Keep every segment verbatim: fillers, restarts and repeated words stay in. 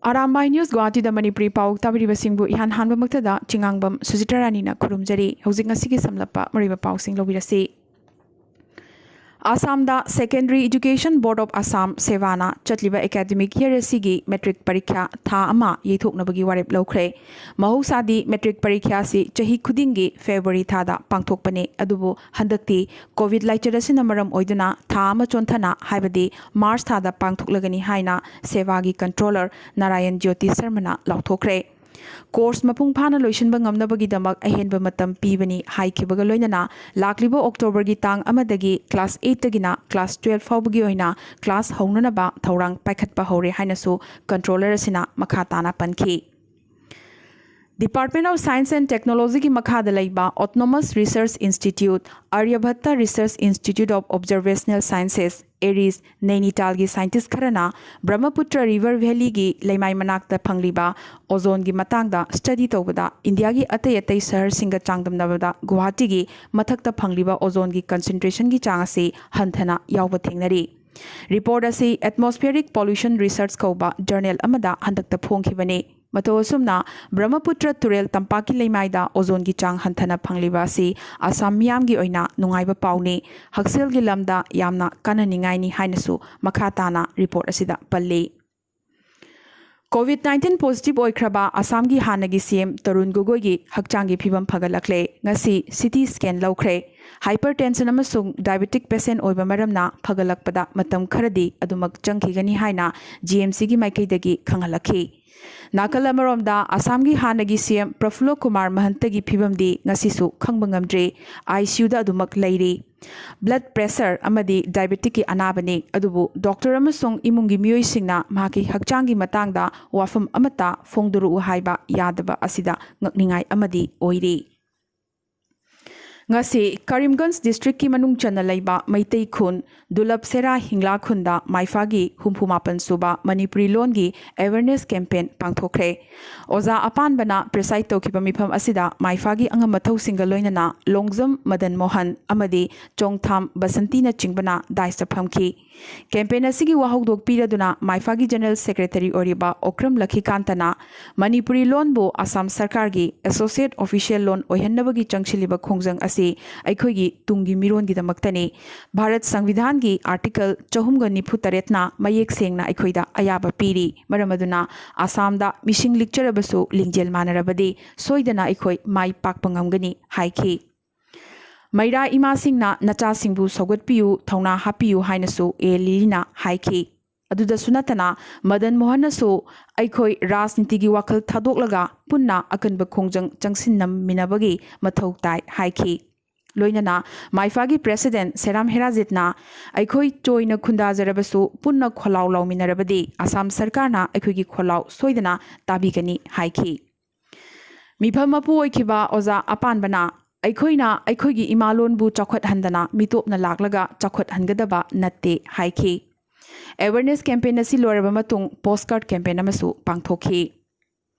Arambai news ꯒꯨꯋꯥꯍꯥꯇꯤꯗ Manipuri ꯄꯥꯎ ꯇꯥꯕꯤꯔꯤꯕꯁꯤꯡꯕꯨ ꯏꯍꯥꯟ ꯍꯥꯟꯕꯃꯛꯇꯗ ꯆꯤꯉꯥꯡꯕꯝ ꯁꯨꯖꯤꯇꯥ ꯔꯥꯅꯤꯅ ꯈꯨꯔꯨꯝꯖꯔꯤ꯫ ꯍꯧꯖꯤꯛ ꯉꯁꯤꯒꯤ ꯁꯝꯂꯞꯄ ꯃꯔꯨꯑꯣꯏꯕ ꯄꯥꯎꯁꯤꯡ ꯂꯧꯕꯤꯔꯁꯤ꯫ ꯑꯁꯥꯝꯗ Secondary Education Board of Assam, ꯁꯦꯕꯥꯅ ꯆꯠꯂꯤꯕ academic year ꯑꯁꯤꯒꯤ ꯃꯦꯇ꯭ꯔꯤꯛ ꯄꯔꯤꯈ꯭ꯌꯥ ꯊꯥ ꯑꯃ ꯌꯩꯊꯣꯛꯅꯕꯒꯤ ꯋꯥꯔꯦꯞ ꯂꯧꯈ꯭ꯔꯦ꯫ ꯃꯍꯧꯁꯥꯗꯤ ꯃꯦꯇ꯭ꯔꯤꯛ ꯄꯔꯤꯈ꯭ꯌꯥ ꯑꯁꯤ ꯆꯍꯤ ꯈꯨꯗꯤꯡꯒꯤ ꯐꯦꯕ꯭ꯔꯨꯋꯥꯔꯤ ꯊꯥꯗ ꯄꯥꯡꯊꯣꯛꯄꯅꯤ, ꯑꯗꯨꯕꯨ ꯍꯟꯗꯛꯇꯤ ꯀꯣꯚꯤꯗ ꯂꯥꯏꯆꯠ ꯑꯁꯤꯅ ꯃꯔꯝ ꯑꯣꯏꯗꯨꯅ ꯊꯥ ꯑꯃ ꯆꯣꯟꯊꯅ, ꯍꯥꯏꯕꯗꯤ ꯃꯥꯔꯆ ꯊꯥꯗ ꯄꯥꯡꯊꯣꯛꯂꯒꯅꯤ ꯍꯥꯏꯅ ꯁꯦꯕꯥꯒꯤ ꯀꯟꯇ꯭ꯔꯣꯂꯔ ꯅꯥꯔꯥꯌꯟ ꯖ꯭ꯌꯣꯇꯤ ꯁꯔꯃꯅ ꯂꯥꯎꯊꯣꯛꯈ꯭ꯔꯦ꯫ ꯀꯣꯔꯁ ꯃꯄꯨꯡ ꯐꯥꯅ ꯂꯣꯏꯁꯤꯟꯕ ꯉꯝꯅꯕꯒꯤꯗꯃꯛ ꯑꯍꯦꯟꯕ ꯃꯇꯝ ꯄꯤꯕꯅꯤ ꯍꯥꯏꯈꯤꯕꯒ ꯂꯣꯏꯅꯅ ꯂꯥꯛꯂꯤꯕ ꯑꯣꯛꯇꯣꯕꯔꯒꯤ ꯇꯥꯡ ꯑꯃꯗꯒꯤ ꯀ꯭ꯂꯥꯁ ꯑꯩꯠꯇꯒꯤꯅ ꯀ꯭ꯂꯥꯁ ꯇꯨꯌꯦꯜꯐ ꯐꯥꯎꯕꯒꯤ ꯑꯣꯏꯅ ꯀ꯭ꯂꯥꯁ ꯍꯧꯅꯅꯕ ꯊꯧꯔꯥꯡ ꯄꯥꯏꯈꯠꯄ ꯍꯧꯔꯦ ꯍꯥꯏꯅꯁꯨ ꯀꯟꯇ꯭ꯔꯣꯂꯔ ꯑꯁꯤꯅ ꯃꯈꯥ ꯇꯥꯅ ꯄꯟꯈꯤ꯫ Department of Science and Technologyꯒꯤ ꯃꯈꯥꯗ ꯂꯩꯕ Autonomous Research Institute, Aryabhatta Research Institute of Observational Sciences, ARIES, ꯅꯩꯅꯤꯇꯥꯜꯒꯤ ꯁꯥꯏꯟꯇꯤꯁ ꯈꯔꯅ ꯕ꯭ꯔꯍꯃꯄꯨꯇ꯭ꯔ ꯔꯤꯚꯔ ꯚꯦꯂꯤꯒꯤ ꯂꯩꯃꯥꯏ ꯃꯅꯥꯛꯇ ꯐꯪꯂꯤꯕ ꯑꯣꯖꯣꯟꯒꯤ ꯃꯇꯥꯡꯗ ꯁ꯭ꯇꯗꯤ ꯇꯧꯕꯗ ꯏꯟꯗꯤꯌꯥꯒꯤ ꯑꯇꯩ ꯑꯇꯩ ꯁꯍꯔꯁꯤꯡꯒ ꯆꯥꯡꯗꯝꯅꯕꯗ ꯒꯨꯋꯥꯍꯥꯇꯤꯒꯤ ꯃꯊꯛꯇ ꯐꯪꯂꯤꯕ ꯑꯣꯖꯣꯟꯒꯤ ꯀꯟꯁꯦꯟꯇ꯭ꯔꯦꯁꯟꯒꯤ ꯆꯥꯡ ꯑꯁꯤ ꯍꯟꯊꯅ ꯌꯥꯎꯕ ꯊꯦꯡꯅꯔꯤ꯫ ꯔꯤꯄꯣꯔꯠ ꯑꯁꯤ Atmospheric Pollution Research ꯀꯧꯕ ꯖꯔꯅꯦꯜ ꯑꯃꯗ ꯍꯟꯗꯛꯇ ꯐꯣꯡꯈꯤꯕꯅꯤ꯫ ꯃꯇꯧ ꯑꯁꯨꯝꯅ ꯕ꯭ꯔꯍꯃꯄꯨꯇ꯭ꯔ ꯇꯨꯔꯦꯜ ꯇꯝꯄꯥꯛꯀꯤ ꯂꯩꯃꯥꯏꯗ ꯑꯣꯖꯣꯟꯒꯤ ꯆꯥꯡ ꯍꯟꯊꯅ ꯐꯪꯂꯤꯕ ꯑꯁꯤ ꯑꯁꯥꯝ ꯃꯤꯌꯥꯝꯒꯤ ꯑꯣꯏꯅ ꯅꯨꯡꯉꯥꯏꯕ ꯄꯥꯎꯅꯤ, ꯍꯛꯁꯦꯜꯒꯤ ꯂꯝꯗ ꯌꯥꯝꯅ ꯀꯥꯟꯅꯅꯤꯡꯉꯥꯏꯅꯤ ꯍꯥꯏꯅꯁꯨ ꯃꯈꯥ ꯇꯥꯅ ꯔꯤꯄꯣꯔꯠ ꯑꯁꯤꯗ ꯄꯜꯂꯤ꯫ ꯀꯣꯚꯤꯗ ꯅꯥꯏꯟꯇꯤꯟ ꯄꯣꯖꯤꯇꯤꯚ ꯑꯣꯏꯈ꯭ꯔꯕ ꯑꯁꯥꯝꯒꯤ ꯍꯥꯟꯅꯒꯤ ꯁꯤ ꯑꯦꯝ ꯇꯔꯨꯟ ꯒꯣꯒꯣꯏꯒꯤ ꯍꯛꯆꯥꯡꯒꯤ ꯐꯤꯕꯝ ꯐꯒꯠꯂꯛꯂꯦ꯫ ꯉꯁꯤ ꯁꯤ ꯇꯤ ꯁ꯭ꯀꯦꯟ ꯂꯧꯈ꯭ꯔꯦ꯫ ꯍꯥꯏꯄꯔ ꯇꯦꯟꯁꯟ ꯑꯃꯁꯨꯡ ꯗꯥꯏꯕꯦꯇꯤꯛ ꯄꯦꯁꯦꯟ ꯑꯣꯏꯕ ꯃꯔꯝꯅ ꯐꯒꯠꯂꯛꯄꯗ ꯃꯇꯝ ꯈꯔꯗꯤ ꯑꯗꯨꯃꯛ ꯆꯪꯈꯤꯒꯅꯤ ꯍꯥꯏꯅ ꯖꯤ ꯑꯦꯝ ꯁꯤꯒꯤ ꯃꯥꯏꯀꯩꯗꯒꯤ ꯈꯪꯍꯜꯂꯛꯈꯤ꯫ ꯅꯥꯀꯜ ꯑꯃꯔꯣꯝꯗ ꯑꯁꯥꯝꯒꯤ ꯍꯥꯟꯅꯒꯤ ꯁꯤ ꯑꯦꯝ ꯄ꯭ꯔꯐꯨꯜꯂ ꯀꯨꯃꯥꯔ ꯃꯍꯟꯇꯒꯤ ꯐꯤꯕꯝꯗꯤ ꯉꯁꯤꯁꯨ ꯈꯪꯕ ꯉꯝꯗ꯭ꯔꯤ꯫ ꯑꯥꯏ ꯁꯤ ꯌꯨꯗ ꯑꯗꯨꯃꯛ ꯂꯩꯔꯤ꯫ ꯕ꯭ꯂꯗ ꯄ꯭ꯔꯦꯁꯔ ꯑꯃꯗꯤ ꯗꯥꯏꯕꯦꯇꯤꯛꯀꯤ ꯑꯅꯥꯕꯅꯤ, ꯑꯗꯨꯕꯨ ꯗꯣꯛꯇꯔ ꯑꯃꯁꯨꯡ ꯏꯃꯨꯡꯒꯤ ꯃꯤꯑꯣꯏꯁꯤꯡꯅ ꯃꯍꯥꯛꯀꯤ ꯍꯛꯆꯥꯡꯒꯤ ꯃꯇꯥꯡꯗ ꯋꯥꯐꯝ ꯑꯃꯠꯇ ꯐꯣꯡꯗꯣꯔꯛꯎ ꯍꯥꯏꯕ ꯌꯥꯗꯕ ꯑꯁꯤꯗ ꯉꯛꯅꯤꯡꯉꯥꯏ ꯑꯃꯗꯤ ꯑꯣꯏꯔꯤ꯫ ꯉꯁꯤ ꯀꯔꯤꯝꯒꯟꯖ ꯗꯤꯁꯇ꯭ꯔꯤꯛꯀꯤ ꯃꯅꯨꯡ ꯆꯟꯅ ꯂꯩꯕ ꯃꯩꯇꯩ ꯈꯨꯟ ꯗꯨꯂꯞ ꯁꯦꯔꯥ ꯍꯤꯡꯂꯥ ꯈꯨꯟꯗ ꯃꯥꯏꯐꯥꯒꯤ ꯍꯨꯝꯐꯨ ꯃꯥꯄꯟ ꯁꯨꯕ ꯃꯅꯤꯄꯨꯔꯤ ꯂꯣꯟꯒꯤ ꯑꯦꯋꯦꯔꯅꯦꯁ ꯀꯦꯝꯄꯦꯟ ꯄꯥꯡꯊꯣꯛꯈ꯭ꯔꯦ꯫ ꯑꯣꯖꯥ ꯑꯄꯥꯟꯕꯅ ꯄ꯭ꯔꯤꯁꯥꯏꯗ ꯇꯧꯈꯤꯕ ꯃꯤꯐꯝ ꯑꯁꯤꯗ ꯃꯥꯏꯐꯥꯒꯤ ꯑꯉꯝ ꯃꯊꯧꯁꯤꯡꯒ ꯂꯣꯏꯅꯅ ꯂꯣꯡꯖꯝ ꯃꯗꯟ ꯃꯣꯍꯟ ꯑꯃꯗꯤ ꯆꯣꯡꯊꯥꯝ ꯕꯁꯟꯇꯤꯅꯆꯤꯡꯕꯅ ꯗꯥꯏꯁꯇ ꯐꯝꯈꯤ꯫ ꯀꯦꯝꯄꯦꯟ ꯑꯁꯤꯒꯤ ꯋꯥꯍꯧꯗꯣꯛ ꯄꯤꯔꯗꯨꯅ ꯃꯥꯏꯐꯥꯒꯤ ꯖꯦꯅꯔꯦꯜ ꯁꯦꯀ꯭ꯔꯦꯇꯔꯤ ꯑꯣꯏꯔꯤꯕ ꯑꯣꯀ꯭ꯔꯝ ꯂꯈꯤꯀꯥꯟꯇꯅ ꯃꯅꯤꯄꯨꯔꯤ ꯂꯣꯟꯕꯨ ꯑꯁꯥꯝ ꯁꯔꯀꯥꯔꯒꯤ ꯑꯦꯁꯣꯁꯤꯌꯦꯠ ꯑꯣꯐꯤꯁꯤꯌꯦꯜ ꯂꯣꯟ ꯑꯣꯏꯍꯟꯅꯕꯒꯤ ꯆꯪꯁꯤꯜꯂꯤꯕ ꯈꯣꯡꯖꯪ ꯑꯁꯤ ꯑꯩꯈꯣꯏꯒꯤ ꯇꯨꯡꯒꯤ ꯃꯤꯔꯣꯟꯒꯤꯗꯃꯛꯇꯅꯤ꯫ ꯚꯥꯔꯠ ꯁꯪꯕꯤꯙꯥꯟꯒꯤ ꯑꯥꯔꯇꯤꯀꯜ ꯆꯍꯨꯝꯒ ꯅꯤꯐꯨ ꯇꯔꯦꯠꯅ ꯃꯌꯦꯛ ꯁꯦꯡꯅ ꯑꯩꯈꯣꯏꯗ ꯑꯌꯥꯕ ꯄꯤꯔꯤ꯫ ꯃꯔꯝ ꯑꯗꯨꯅ ꯑꯁꯥꯝꯗ ꯃꯤꯁꯤꯡ ꯂꯤꯛꯆꯔꯕꯁꯨ ꯂꯤꯡꯖꯦꯜ ꯃꯥꯟꯅꯔꯕꯗꯤ ꯁꯣꯏꯗꯅ ꯑꯩꯈꯣꯏ ꯃꯥꯏ ꯄꯥꯛꯄ ꯉꯝꯒꯅꯤ ꯍꯥꯏꯈꯤ꯫ ꯃꯩꯔꯥ ꯏꯃꯥꯁꯤꯡꯅ ꯅꯆꯥꯁꯤꯡꯕꯨ ꯁꯧꯒꯠꯄꯤꯌꯨ, ꯊꯧꯅꯥ ꯍꯥꯞꯄꯤꯌꯨ ꯍꯥꯏꯅꯁꯨ ꯑꯦ ꯂꯤꯂꯤꯅ ꯍꯥꯏꯈꯤ꯫ ꯑꯗꯨꯗꯁꯨ ꯅꯠꯇꯅ ꯃꯗꯟ ꯃꯣꯍꯟꯅꯁꯨ ꯑꯩꯈꯣꯏ ꯔꯥꯖꯅꯤꯇꯤꯒꯤ ꯋꯥꯈꯜ ꯊꯥꯗꯣꯛꯂꯒ ꯄꯨꯟꯅ ꯑꯀꯟꯕ ꯈꯣꯡꯖꯪ ꯆꯪꯁꯤꯟꯅꯃꯤꯟꯅꯕꯒꯤ ꯃꯊꯧ ꯇꯥꯏ ꯍꯥꯏꯈꯤ꯫ ꯂꯣꯏꯅꯅ ꯃꯥꯏꯐꯥꯒꯤ ꯄ꯭ꯔꯦꯁꯤꯗꯦꯟ ꯁꯦꯔꯥꯝ ꯍꯦꯔꯥꯖꯤꯠꯅ ꯑꯩꯈꯣꯏ ꯆꯣꯏꯅ ꯈꯨꯟꯗꯥꯖꯔꯕꯁꯨ ꯄꯨꯟꯅ ꯈꯣꯜꯂꯥꯎ ꯂꯥꯎꯃꯤꯟꯅꯔꯕꯗꯤ ꯑꯁꯥꯝ ꯁꯔꯀꯥꯔꯅ ꯑꯩꯈꯣꯏꯒꯤ ꯈꯣꯜꯂꯥꯎ ꯁꯣꯏꯗꯅ ꯇꯥꯕꯤꯒꯅꯤ ꯍꯥꯏꯈꯤ꯫ ꯃꯤꯐꯝ ꯃꯄꯨ ꯑꯣꯏꯈꯤꯕ ꯑꯣꯖꯥ ꯑꯄꯥꯟꯕꯅ ꯑꯩꯈꯣꯏꯅ ꯑꯩꯈꯣꯏꯒꯤ ꯏꯃꯥꯂꯣꯟꯕꯨ ꯆꯥꯎꯈꯠꯍꯟꯗꯅ ꯃꯤꯇꯣꯞꯅ ꯂꯥꯛꯂꯒ ꯆꯥꯎꯈꯠꯍꯟꯒꯗꯕ ꯅꯠꯇꯦ ꯍꯥꯏꯈꯤ꯫ ꯑꯦꯋꯦꯔꯅꯦꯁ ꯀꯦꯝꯄꯦꯟ ꯑꯁꯤ ꯂꯣꯏꯔꯕ ꯃꯇꯨꯡ ꯄꯣꯁ ꯀꯥꯔꯗ ꯀꯦꯝꯄꯦꯟ ꯑꯃꯁꯨ ꯄꯥꯡꯊꯣꯛꯈꯤ꯫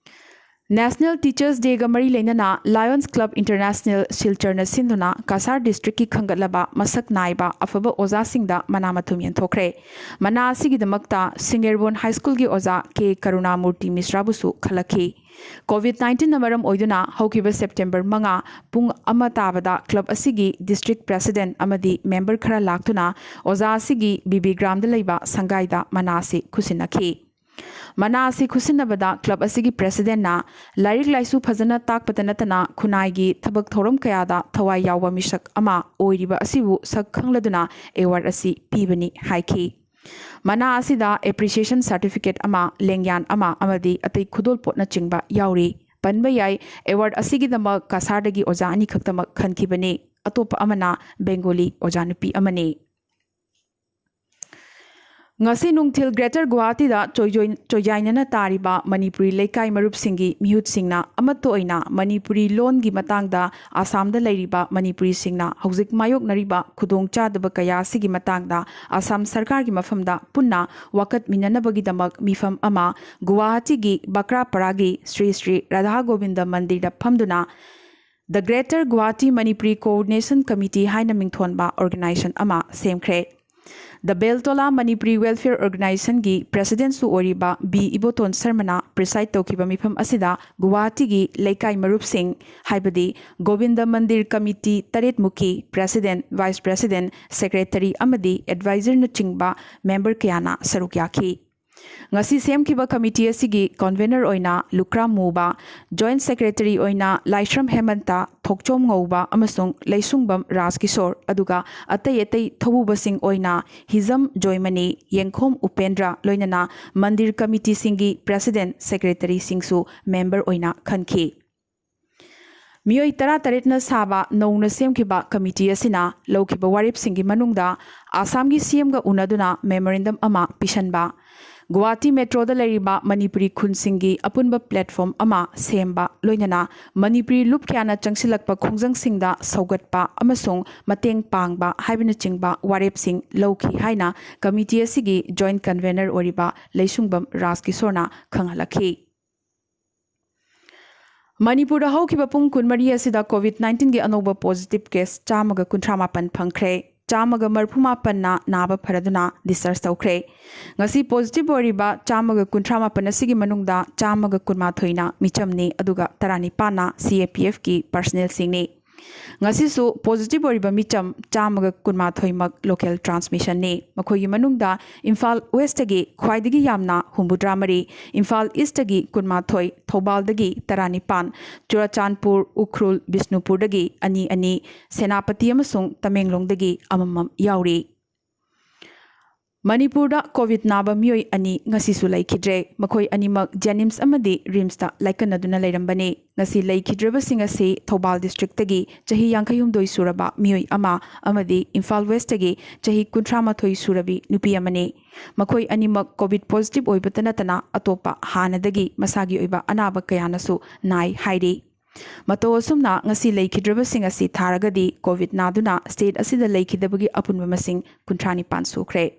ꯅꯦꯁꯅꯦꯜ ꯇꯤꯆꯔꯁ ꯗꯦꯒ ꯃꯔꯤ ꯂꯩꯅꯅ ꯂꯥꯌꯟꯁ ꯀ꯭ꯂꯕ ꯏꯟꯇꯔꯅꯦꯁꯅꯦꯜ ꯁꯤꯜꯆꯔꯅ ꯁꯤꯟꯗꯨꯅ ꯀꯁꯥꯔ ꯗꯤꯁꯇ꯭ꯔꯤꯛꯀꯤ ꯈꯟꯒꯠꯂꯕ ꯃꯁꯛ ꯅꯥꯏꯕ ꯑꯐꯕ ꯑꯣꯖꯥꯁꯤꯡꯗ ꯃꯅꯥ ꯃꯊꯨꯝ ꯌꯦꯟꯊꯣꯛꯈ꯭ꯔꯦ꯫ ꯃꯅꯥ ꯑꯁꯤꯒꯤꯗꯃꯛꯇ ꯁꯤꯡꯉꯦꯔꯕꯣꯟ ꯍꯥꯏ ꯁ꯭ꯀꯨꯜꯒꯤ ꯑꯣꯖꯥ ꯀꯦ ꯀꯔꯨꯅꯥꯃꯨꯔꯇꯤ ꯃꯤꯁ꯭ꯔꯥꯕꯨꯁꯨ ꯈꯜꯂꯛꯈꯤ꯫ ꯀꯣꯚꯤꯗ ꯅꯥꯏꯟꯇꯤꯟꯅ ꯃꯔꯝ ꯑꯣꯏꯗꯨꯅ ꯍꯧꯈꯤꯕ ꯁꯦꯞꯇꯦꯝꯕꯔ ꯃꯉꯥ ꯄꯨꯡ ꯑꯃ ꯇꯥꯕꯗ ꯀ꯭ꯂꯕ ꯑꯁꯤꯒꯤ ꯗꯤꯁꯇ꯭ꯔꯤꯛ ꯄ꯭ꯔꯦꯁꯤꯗꯦꯟꯠ ꯑꯃꯗꯤ ꯃꯦꯝꯕꯔ ꯈꯔ ꯂꯥꯛꯇꯨꯅ ꯑꯣꯖꯥ ꯑꯁꯤꯒꯤ ꯕꯤꯕꯤ ꯒ꯭ꯔꯥꯝꯗ ꯂꯩꯕ ꯁꯪꯒꯥꯏꯗ ꯃꯅꯥ ꯑꯁꯤ ꯈꯨꯠꯁꯤꯟꯅꯈꯤ꯫ ꯃꯅꯥ ꯑꯁꯤ ꯈꯨꯠꯁꯤꯟꯅꯕꯗ ꯀ꯭ꯂꯕ ꯑꯁꯤꯒꯤ ꯄ꯭ꯔꯦꯁꯤꯗꯦꯟꯠꯅ ꯂꯥꯏꯔꯤꯛ ꯂꯥꯏꯁꯨ ꯐꯖꯅ ꯇꯥꯛꯄꯇ ꯅꯠꯇꯅ ꯈꯨꯟꯅꯥꯏꯒꯤ ꯊꯕꯛ ꯊꯧꯔꯝ ꯀꯌꯥꯗ ꯊꯋꯥꯏ ꯌꯥꯎꯕ ꯃꯤꯁꯛ ꯑꯃ ꯑꯣꯏꯔꯤꯕ ꯑꯁꯤꯕꯨ ꯁꯛ ꯈꯪꯂꯗꯨꯅ ꯑꯦꯋꯥꯔꯗ ꯑꯁꯤ ꯄꯤꯕꯅꯤ ꯍꯥꯏꯈꯤ꯫ ꯃꯅꯥ ꯑꯁꯤꯗ ꯑꯦꯄ꯭ꯔꯤꯁꯤꯌꯦꯁꯟ ꯁꯥꯔꯇꯤꯐꯤꯀꯦꯠ ꯑꯃ, ꯂꯦꯡꯌꯥꯟ ꯑꯃ ꯑꯃꯗꯤ ꯑꯇꯩ ꯈꯨꯗꯣꯜ ꯄꯣꯠꯅꯆꯤꯡꯕ ꯌꯥꯎꯔꯤ꯫ ꯄꯟꯕ ꯌꯥꯏ, ꯑꯦꯋꯥꯔꯗ ꯑꯁꯤꯒꯤꯗꯃꯛ ꯀꯁꯥꯔꯗꯒꯤ ꯑꯣꯖꯥ ꯑꯅꯤꯈꯛꯇꯃꯛ ꯈꯟꯈꯤꯕꯅꯤ꯫ ꯑꯇꯣꯞꯄ ꯑꯃꯅ ꯕꯦꯡꯒꯣꯂꯤ ꯑꯣꯖꯥ ꯅꯨꯄꯤ ꯑꯃꯅꯤ꯫ ꯉꯁꯤ ꯅꯨꯡꯊꯤꯜ ꯒ꯭ꯔꯦꯇꯔ ꯒꯨꯋꯥꯍꯥꯇꯤꯗ ꯆꯣꯏꯖꯣꯏ-, ꯆꯣꯏꯌꯥꯏꯅꯅ ꯇꯥꯔꯤꯕ ꯃꯅꯤꯄꯨꯔꯤ ꯂꯩꯀꯥꯏ ꯃꯔꯨꯞꯁꯤꯡꯒꯤ ꯃꯤꯍꯨꯠꯁꯤꯡꯅ ꯑꯃꯠꯇ ꯑꯣꯏꯅ ꯃꯅꯤꯄꯨꯔꯤ ꯂꯣꯟꯒꯤ ꯃꯇꯥꯡꯗ ꯑꯁꯥꯝꯗ ꯂꯩꯔꯤꯕ ꯃꯅꯤꯄꯨꯔꯤꯁꯤꯡꯅ ꯍꯧꯖꯤꯛ ꯃꯥꯌꯣꯛꯅꯔꯤꯕ ꯈꯨꯗꯣꯡꯆꯥꯗꯕ ꯀꯌꯥ ꯑꯁꯤꯒꯤ ꯃꯇꯥꯡꯗ ꯑꯁꯥꯝ ꯁꯔꯀꯥꯔꯒꯤ ꯃꯐꯝꯗ ꯄꯨꯟꯅ ꯋꯥꯀꯠꯃꯤꯟꯅꯅꯕꯒꯤꯗꯃꯛ ꯃꯤꯐꯝ ꯑꯃ ꯒꯨꯋꯥꯍꯥꯇꯤꯒꯤ ꯕꯀ꯭ꯔꯥꯄꯔꯥꯒꯤ ꯁ꯭ꯔꯤ ꯁ꯭ꯔꯤ ꯔꯥꯙꯥ ꯒꯣꯕꯤꯟꯗ ꯃꯟꯗꯤꯔꯗ ꯐꯝꯗꯨꯅ The Greater Guwahati Manipuri Coordination Committee ꯍꯥꯏꯅ ꯃꯤꯡꯊꯣꯟꯕ organization ꯑꯃ ꯁꯦꯝꯈ꯭ꯔꯦ꯫ The Beltola Manipuri Welfare Organizationꯒꯤ presidentꯁꯨ ꯑꯣꯏꯔꯤꯕ ꯕꯤ ꯏꯕꯣꯇꯣꯟ ꯁꯔꯃꯅ preside ꯇꯧꯈꯤꯕ ꯃꯤꯐꯝ ꯑꯁꯤꯗ ꯒꯨꯋꯥꯍꯥꯇꯤꯒꯤ ꯂꯩꯀꯥꯏ ꯃꯔꯨꯞꯁꯤꯡ, ꯍꯥꯏꯕꯗꯤ ꯒꯣꯕꯤꯟꯗ ꯃꯟꯗꯤꯔ committee ꯇꯔꯦꯠꯃꯨꯛꯀꯤ president, vice president, secretary ꯑꯃꯗꯤ advisorꯅꯆꯤꯡꯕ member ꯀꯌꯥꯅ ꯁꯔꯨꯛ ꯌꯥꯈꯤ꯫ ꯉꯁꯤ ꯁꯦꯝꯈꯤꯕ committee ꯑꯁꯤꯒꯤ convener ꯑꯣꯏꯅ ꯂꯨꯈ꯭ꯔꯥ ꯃꯨꯕ, joint secretary ꯑꯣꯏꯅ ꯂꯥꯏꯁ꯭ꯔꯝ ꯍꯦꯃꯟꯇ, ꯊꯣꯛꯆꯣꯝ ꯉꯧꯕ ꯑꯃꯁꯨꯡ ꯂꯩꯁꯨꯡꯕꯝ ꯔꯥꯖꯀꯤꯁꯣꯔ, ꯑꯗꯨꯒ ꯑꯇꯩ ꯑꯇꯩ ꯊꯧꯕꯨꯕꯁꯤꯡ ꯑꯣꯏꯅ ꯍꯤꯖꯝ ꯖꯣꯏꯃꯅꯤ, ꯌꯦꯡꯈꯣꯝ ꯎꯄꯦꯟꯗ꯭ꯔ, ꯂꯣꯏꯅꯅ ꯃꯟꯗꯤꯔ committeeꯁꯤꯡꯒꯤ president, secretaryꯁꯤꯡꯁꯨ member ꯑꯣꯏꯅ ꯈꯟꯈꯤ꯫ ꯃꯤꯑꯣꯏ ꯇꯔꯥꯇꯔꯦꯠꯅ ꯁꯥꯕ ꯅꯧꯅ ꯁꯦꯝꯈꯤꯕ committee ꯑꯁꯤꯅ ꯂꯧꯈꯤꯕ ꯋꯥꯔꯦꯞꯁꯤꯡꯒꯤ ꯃꯅꯨꯡꯗ ꯑꯁꯥꯝꯒꯤ CMꯒ ꯎꯅꯗꯨꯅ memorandum ꯑꯃ ꯄꯤꯁꯟꯕ, ꯒꯨꯋꯥꯍꯥꯇꯤ metroꯗ ꯂꯩꯔꯤꯕ ꯃꯅꯤꯄꯨꯔꯤ ꯈꯨꯟꯁꯤꯡꯒꯤ ꯑꯄꯨꯟꯕ platform ꯑꯃ ꯁꯦꯝꯕ, ꯂꯣꯏꯅꯅ ꯃꯅꯤꯄꯨꯔꯤ ꯂꯨꯞ ꯀꯌꯥꯅ ꯆꯪꯁꯤꯜꯂꯛꯄ ꯈꯣꯡꯖꯪꯁꯤꯡꯗ ꯁꯧꯒꯠꯄ ꯑꯃꯁꯨꯡ ꯃꯇꯦꯡ ꯄꯥꯡꯕ ꯍꯥꯏꯕꯅꯆꯤꯡꯕ ꯋꯥꯔꯦꯞꯁꯤꯡ ꯂꯧꯈꯤ ꯍꯥꯏꯅ committee ꯑꯁꯤꯒꯤ joint convener ꯑꯣꯏꯔꯤꯕ ꯂꯩꯁꯨꯡꯕꯝ ꯔꯥꯖꯀꯤꯁꯣꯔꯅ ꯈꯪꯍꯜꯂꯛꯈꯤ꯫ ꯃꯅꯤꯄꯨꯔꯗ ꯍꯧꯈꯤꯕ ꯄꯨꯡ ꯀꯨꯟꯃꯔꯤ ꯑꯁꯤꯗ COVID nineteenꯒꯤ ꯑꯅꯧꯕ positive case ꯆꯥꯝꯃꯒ ꯀꯨꯟꯊ꯭ꯔꯥ ꯃꯥꯄꯟ ꯐꯪꯈ꯭ꯔꯦ꯫ ꯆꯥꯝꯃꯒ ꯃꯔꯤꯐꯨ ꯃꯥꯄꯟꯅ ꯅꯥꯕ ꯐꯔꯗꯨꯅ discharge ꯇꯧꯈ꯭ꯔꯦ꯫ ꯉꯁꯤ positive ꯑꯣꯏꯔꯤꯕ ꯆꯥꯝꯃꯒ ꯀꯨꯟꯊ꯭ꯔꯥ ꯃꯥꯄꯟ ꯑꯁꯤꯒꯤ ꯃꯅꯨꯡꯗ ꯆꯥꯝꯃꯒ ꯀꯨꯟꯃꯥꯊꯣꯏꯅ ꯃꯤꯆꯝꯅꯤ, ꯑꯗꯨꯒ ꯇꯔꯥꯅꯤꯄꯥꯟꯅ CAPFꯀꯤ personnelꯁꯤꯡꯅꯤ꯫ ꯉꯁꯤꯁꯨ positive ꯑꯣꯏꯔꯤꯕ ꯃꯤꯆꯝ ꯆꯥꯝꯃꯒ ꯀꯨꯟꯃꯥꯊꯣꯏꯃꯛ local transmissionꯅꯤ꯫ ꯃꯈꯣꯏꯒꯤ ꯃꯅꯨꯡꯗ ꯏꯝꯐꯥꯜ Westꯇꯒꯤ ꯈ꯭ꯋꯥꯏꯗꯒꯤ ꯌꯥꯝꯅ ꯍꯨꯝꯐꯨꯇꯔꯥ ꯃꯔꯤ, ꯏꯝꯐꯥꯜ Eastꯇꯒꯤ ꯀꯨꯟꯃꯥꯊꯣꯏ, ꯊꯧꯕꯥꯜꯗꯒꯤ ꯇꯔꯥꯅꯤꯄꯥꯟ, ꯆꯨꯔꯥꯆꯥꯟꯄꯨꯔ, ꯎꯈ꯭ꯔꯨꯜ, ꯕꯤꯁꯅꯨꯄꯨꯔꯗꯒꯤ ꯑꯅꯤ ꯑꯅꯤ, ꯁꯦꯅꯥꯄꯇꯤ ꯑꯃꯁꯨꯡ ꯇꯃꯦꯡꯂꯣꯡꯗꯒꯤ ꯑꯃꯃꯝ ꯌꯥꯎꯔꯤ꯫ ꯃꯅꯤꯄꯨꯔꯗ ꯀꯣꯚꯤꯗ ꯅꯥꯕ ꯃꯤꯑꯣꯏ ꯑꯅꯤ ꯉꯁꯤꯁꯨ ꯂꯩꯈꯤꯗ꯭ꯔꯦ꯫ ꯃꯈꯣꯏ ꯑꯅꯤꯃꯛ ꯖꯦꯅꯤꯝꯁ ꯑꯃꯗꯤ ꯔꯤꯝꯁꯇ ꯂꯥꯏꯀꯠꯅꯗꯨꯅ ꯂꯩꯔꯝꯕꯅꯤ꯫ ꯉꯁꯤ ꯂꯩꯈꯤꯗ꯭ꯔꯕꯁꯤꯡ ꯑꯁꯤ ꯊꯧꯕꯥꯜ ꯗꯤꯁꯇ꯭ꯔꯤꯛꯇꯒꯤ ꯆꯍꯤ ꯌꯥꯡꯈꯩꯍꯨꯝꯗꯣꯏ ꯁꯨꯔꯕ ꯃꯤꯑꯣꯏ ꯑꯃ ꯑꯃꯗꯤ ꯏꯝꯐꯥꯜ ꯋꯦꯁꯇꯒꯤ ꯆꯍꯤ ꯀꯨꯟꯊ꯭ꯔꯥ ꯃꯥꯊꯣꯏ ꯁꯨꯔꯕꯤ ꯅꯨꯄꯤ ꯑꯃꯅꯤ꯫ ꯃꯈꯣꯏ ꯑꯅꯤꯃꯛ ꯀꯣꯚꯤꯗ ꯄꯣꯖꯤꯇꯤꯚ ꯑꯣꯏꯕꯇ ꯅꯠꯇꯅ ꯑꯇꯣꯞꯄ ꯍꯥꯟꯅꯗꯒꯤ ꯃꯁꯥꯒꯤ ꯑꯣꯏꯕ ꯑꯅꯥꯕ ꯀꯌꯥꯅꯁꯨ ꯅꯥꯏ ꯍꯥꯏꯔꯤ꯫ ꯃꯇꯧ ꯑꯁꯨꯝꯅ ꯉꯁꯤ ꯂꯩꯈꯤꯗ꯭ꯔꯕꯁꯤꯡ ꯑꯁꯤ ꯊꯥꯔꯒꯗꯤ ꯀꯣꯚꯤꯗ ꯅꯥꯗꯨꯅ ꯁ꯭ꯇꯦꯠ ꯑꯁꯤꯗ ꯂꯩꯈꯤꯗꯕꯒꯤ ꯑꯄꯨꯟꯕ ꯃꯁꯤꯡ ꯀꯨꯟꯊ꯭ꯔꯥ ꯅꯤꯄꯥꯟ ꯁꯨꯈ꯭ꯔꯦ꯫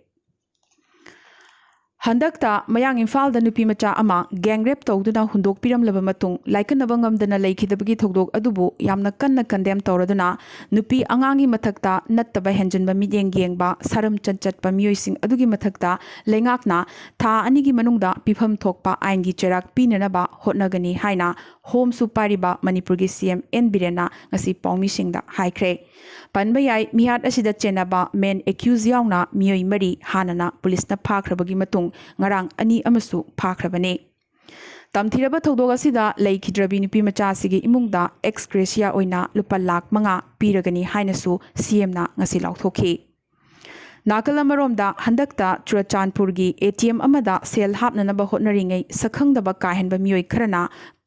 ꯍꯟꯗꯛꯇ ꯃꯌꯥꯡ ꯏꯝꯐꯥꯜꯗ ꯅꯨꯄꯤ ꯃꯆꯥ ꯑꯃ ꯒꯦꯡ ꯔꯦꯞ ꯇꯧꯗꯨꯅ ꯍꯨꯟꯗꯣꯛꯄꯤꯔꯝꯂꯕ ꯃꯇꯨꯡ ꯂꯥꯏꯀꯠꯅꯕ ꯉꯝꯗꯅ ꯂꯩꯈꯤꯗꯕꯒꯤ ꯊꯧꯗꯣꯛ ꯑꯗꯨꯕꯨ ꯌꯥꯝꯅ ꯀꯟꯅ ꯀꯟꯗꯦꯝ ꯇꯧꯔꯗꯨꯅ ꯅꯨꯄꯤ ꯑꯉꯥꯡꯒꯤ ꯃꯊꯛꯇ ꯅꯠꯇꯕ ꯍꯦꯟꯖꯤꯟꯕ ꯃꯤꯠꯌꯦꯡ ꯌꯦꯡꯕ ꯁꯥꯔꯝ ꯆꯠꯄ ꯃꯤꯑꯣꯏꯁꯤꯡ ꯑꯗꯨꯒꯤ ꯃꯊꯛꯇ ꯂꯩꯉꯥꯛꯅ ꯊꯥ ꯑꯅꯤꯒꯤ ꯃꯅꯨꯡꯗ ꯄꯤꯐꯝ ꯊꯣꯛꯄ ꯑꯥꯏꯟꯒꯤ ꯆꯩꯔꯥꯛ ꯄꯤꯅꯅꯕ ꯍꯣꯠꯅꯒꯅꯤ ꯍꯥꯏꯅ ꯍꯣꯝꯁꯨ ꯄꯥꯏꯔꯤꯕ ꯃꯅꯤꯄꯨꯔꯒꯤ ꯁꯤ ꯑꯦꯝ ꯑꯦꯟ ꯕꯤꯔꯦꯟꯅ ꯉꯁꯤ ꯄꯥꯎꯃꯤꯁꯤꯡꯗ ꯍꯥꯏꯈ꯭ꯔꯦ꯫ ꯄꯟꯕ ꯌꯥꯏ, ꯃꯤꯍꯥꯠ ꯑꯁꯤꯗ ꯆꯦꯟꯅꯕ ꯃꯦꯟ ꯑꯦꯀ꯭ꯌꯨꯖ ꯌꯥꯎꯅ ꯃꯤꯑꯣꯏ ꯃꯔꯤ ꯍꯥꯟꯅꯅ ꯄꯨꯂꯤꯁꯅ ꯐꯥꯈ꯭ꯔꯕꯒꯤ ꯃꯇꯨꯡ ꯉꯔꯥꯡ ꯑꯅꯤ ꯑꯃꯁꯨ ꯐꯥꯈ꯭ꯔꯕꯅꯤ꯫ ꯇꯝꯊꯤꯔꯕ ꯊꯧꯗꯣꯛ ꯑꯁꯤꯗ ꯂꯩꯈꯤꯗ꯭ꯔꯕꯤ ꯅꯨꯄꯤ ꯃꯆꯥ ꯑꯁꯤꯒꯤ ꯏꯃꯨꯡꯗ ꯑꯦꯛꯁ ꯒ꯭ꯔꯦꯁꯤꯌꯥ ꯑꯣꯏꯅ ꯂꯨꯄꯥ ꯂꯥꯈ ꯃꯉꯥ ꯄꯤꯔꯒꯅꯤ ꯍꯥꯏꯅꯁꯨ ꯁꯤ ꯑꯦꯝꯅ ꯉꯁꯤ ꯂꯥꯎꯊꯣꯛꯈꯤ꯫ ꯅꯥꯀꯜ ꯑꯃꯔꯣꯝꯗ, ꯍꯟꯗꯛꯇ ꯆꯨꯔꯆꯥꯟꯄꯨꯔꯒꯤ ꯑꯦ ꯇꯤ ꯑꯦꯝ ꯑꯃꯗ ꯁꯦꯜ ꯍꯥꯞꯅꯅꯕ ꯍꯣꯠꯅꯔꯤꯉꯩ ꯁꯛꯈꯪꯗꯕ ꯀꯥꯍꯦꯟꯕ ꯃꯤꯑꯣꯏ ꯈꯔꯅ